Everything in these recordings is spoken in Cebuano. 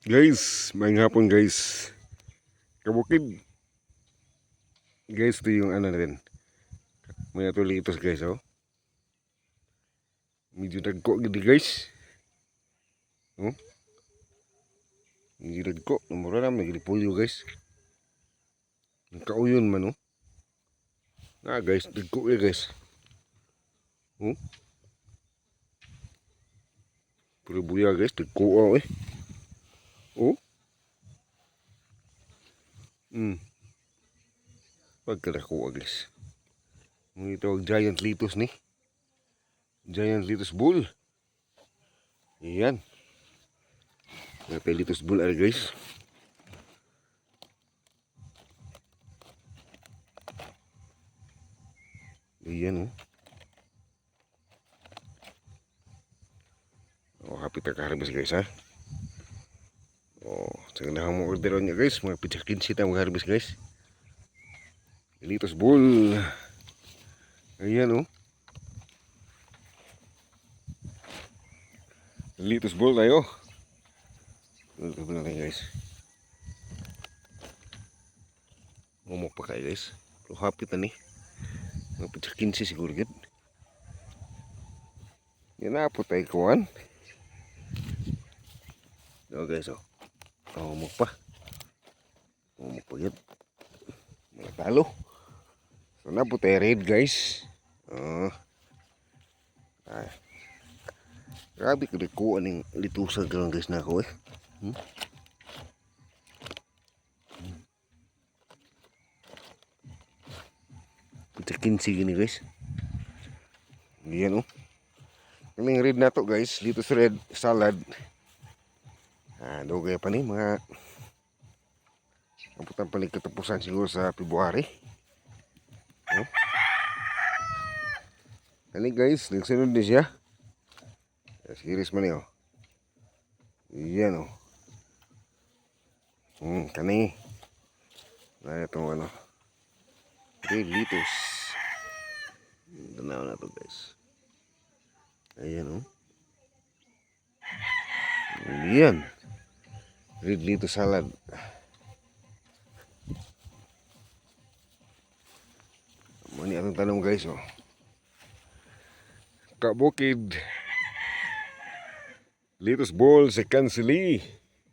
Guys, may hapon, guys. Kabukid. Guys, ito yung ano natin. May tulitos, guys, oh. Medyo dagko gidi, guys. Oh. Medyo dagko. Mura na may gilipulyo, guys. Kauyon man, oh. Na guys, dagko eh, guys. Oh. Pero buya, guys, dagko, oh, eh. Oh. Pagkadakuha, guys. Mga ito giant litos ni. Giant litos bull. Ayan. May litos bull ari, guys. Ayan, oh. Oh, happy ta ka-harvest, guys, ha. Oh, sa ganahan mo order niya, guys, mga pitsa 15 ta mag-harvest, guys. Litos bull. Ayan, oh. Litos bull tayo. Litos bull natin, guys. Ngumok pa kayo, guys. Pero happy ta ni. Mga pitsa 15 siguro gid. Yan na po tayo kuwan. So guys, oh. Ngumok pa. Ngumok pa yun. Mga talo. So na po tayo red, guys. Oh. Ay. Grabe ko ko aning litusan karon, guys, na ako eh. Putsa 15 gini, guys. Yan, oh. Kaming red na to, guys. Litos red salad. Ah, dugay pa ni mga abutan pa ni katapusan siguro sa February. Oh. Kani, guys, nagsunod din siya. Series man niyo. Yan, oh. Kani. Na itong ano. Red litos. Tanaw na to, guys. Ayan, oh. Ayan. Red litos salad. Mani atong tanong, guys, oh. Kabukid. Litos ball sa Kansili.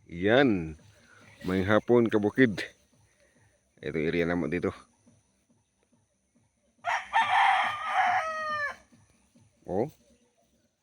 Yan. May hapon, kabukid. Ito area naman dito. Oh.